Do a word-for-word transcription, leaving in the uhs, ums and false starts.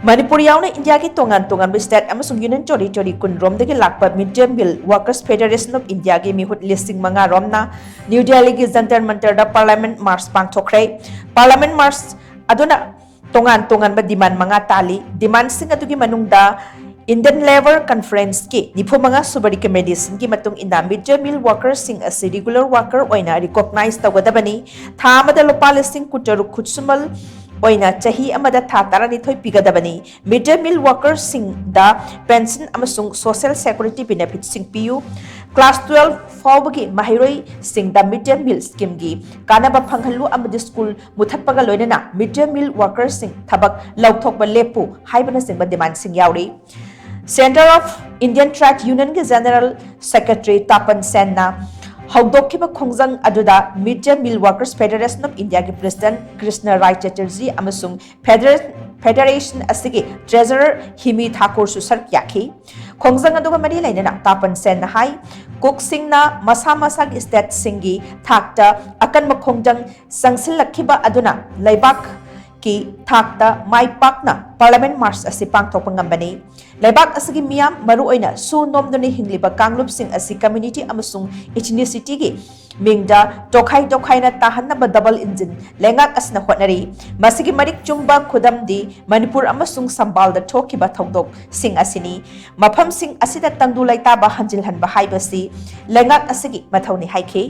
ꯃꯅꯤꯄꯨꯔ ꯌꯥꯎꯅ ꯏꯟꯗꯤꯌꯥꯒꯤ ꯇꯣꯉꯥꯟ ꯇꯣꯉꯥꯟꯕ state ꯑꯃꯁꯨꯡ union territory ꯀꯨꯟ ꯔꯣꯝꯗꯒꯤ ꯂꯥꯛꯄ Mid Day Meal Workers Federation of Indiaꯒꯤ ꯃꯤꯍꯨꯠ ꯂꯤꯁꯤꯡ ꯃꯉꯥ ꯔꯣꯝꯅ ꯅ꯭ꯌꯨ ꯗꯦꯜꯂꯤꯒꯤ Jantar ꯃꯟꯇꯔꯗ parliament march ꯄꯥꯡꯊꯣꯛꯈ꯭ꯔꯦ꯫ Parliament march ꯑꯗꯨꯅ ꯇꯣꯉꯥꯟ ꯇꯣꯉꯥꯟꯕ demand ꯃꯉꯥ ꯇꯥꯜꯂꯤ꯫ Demandꯁꯤꯡ ꯑꯗꯨꯒꯤ ꯃꯅꯨꯡꯗ Indian Labour Conferenceꯀꯤ ꯅꯤꯐꯨ ꯃꯉꯥ ꯁꯨꯕ recommendationꯒꯤ ꯃꯇꯨꯡ ꯏꯟꯅ Mid Day Meal Workersꯁꯤꯡ ꯑꯁꯤ regular worker ꯑꯣꯏꯅ recognize ꯇꯧꯒꯗꯕꯅꯤ꯫ ꯊꯥ ꯑꯃꯗ ꯂꯨꯄꯥ ꯂꯤꯁꯤꯡ ꯀꯨꯟꯇꯔꯨꯛ ꯈꯨꯠꯁꯨꯃꯜ ꯑꯣꯏꯅ ꯆꯍꯤ ꯑꯃꯗ ꯊꯥ ꯇꯔꯥꯅꯤꯊꯣꯏ ꯄꯤꯒꯗꯕꯅꯤ꯫ Mid Day Meal Workersꯁꯤꯡꯗ pension ꯑꯃꯁꯨꯡ social security benefitꯁꯤꯡ ꯄꯤꯌꯨ꯫ Class twelve ꯐꯥꯎꯕꯒꯤ ꯃꯍꯩꯔꯣꯏꯁꯤꯡꯗ Mid Day Meal Schemeꯒꯤ ꯀꯥꯟꯅꯕ ꯐꯪꯍꯜꯂꯨ ꯑꯃꯗꯤ school ꯃꯨꯊꯠꯄꯒ ꯂꯣꯏꯅꯅ Mid Day Meal Workersꯁꯤꯡ ꯊꯕꯛ ꯂꯧꯊꯣꯛꯄ ꯂꯦꯞꯄꯨ ꯍꯥꯏꯕꯅꯆꯤꯡꯕ demandꯁꯤꯡ ꯌꯥꯎꯔꯤ꯫ Centre of Indian Trade Unionꯒꯤ General Secretary ꯇꯥꯄꯟ ꯁꯦꯟꯅ ꯍꯧꯗꯣꯛꯈꯤꯕ ꯈꯣꯡꯖꯪ ꯑꯗꯨꯗ Mid Day Meal Workers Federation of Indiaꯒꯤ President Krishna ꯔꯥꯏ ꯆꯦꯇꯔꯖꯤ ꯑꯃꯁꯨꯡ Federa-, Federation ꯑꯁꯤꯒꯤ Treasurer ꯍꯤꯃꯤ ꯊꯥꯀꯨꯔꯁꯨ ꯁꯔꯨꯛ ꯌꯥꯈꯤ꯫ ꯈꯣꯡꯖꯪ ꯑꯗꯨꯒ ꯃꯔꯤ ꯂꯩꯅꯅ ꯇꯥꯄꯟ ꯁꯦꯟꯅ ꯍꯥꯏ, cookꯁꯤꯡꯅ ꯃꯁꯥ ꯃꯁꯥꯒꯤ stateꯁꯤꯡꯒꯤ ꯊꯥꯛꯇ ꯑꯀꯟꯕ ꯈꯣꯡꯖꯪ ꯆꯪꯁꯤꯜꯂꯛꯈꯤꯕ ꯑꯗꯨꯅ ꯂꯩꯕꯥꯛꯀꯤ ꯊꯥꯛꯇ ꯃꯥꯏ ꯄꯥꯛꯅ parliament march ꯑꯁꯤ ꯄꯥꯡꯊꯣꯛꯄ ꯉꯝꯕꯅꯤ꯫ ꯂꯩꯕꯥꯛ ꯑꯁꯤꯒꯤ ꯃꯤꯌꯥꯝ, ꯃꯔꯨꯑꯣꯏꯅ ꯁꯨ ꯅꯣꯝꯗꯨꯅ ꯍꯤꯡꯂꯤꯕ ꯀꯥꯡꯂꯨꯞꯁꯤꯡ ꯑꯁꯤ community ꯑꯃꯁꯨꯡ ethnicityꯒꯤ ꯃꯤꯡꯗ ꯇꯣꯈꯥꯏ ꯇꯣꯈꯥꯏꯅ ꯇꯥꯍꯟꯅꯕ double engine ꯂꯩꯉꯥꯛ ꯑꯁꯤꯅ ꯍꯣꯠꯅꯔꯤ꯫ ꯃꯁꯤꯒꯤ ꯃꯔꯤꯛ ꯆꯨꯝꯕ ꯈꯨꯗꯝꯗꯤ ꯃꯅꯤꯄꯨꯔ ꯑꯃꯁꯨꯡ ꯁꯝꯕꯥꯜꯗ ꯊꯣꯛꯈꯤꯕ ꯊꯧꯗꯣꯛꯁꯤꯡ ꯑꯁꯤꯅꯤ꯫ ꯃꯐꯝꯁꯤꯡ ꯑꯁꯤꯗ ꯇꯪꯗꯨ ꯂꯩꯇꯥꯕ ꯍꯟꯖꯤꯜꯍꯟꯕ ꯍꯥꯏꯕꯁꯤ ꯂꯩꯉꯥꯛ ꯑꯁꯤꯒꯤ ꯃꯊꯧꯅꯤ ꯍꯥꯏꯈꯤ꯫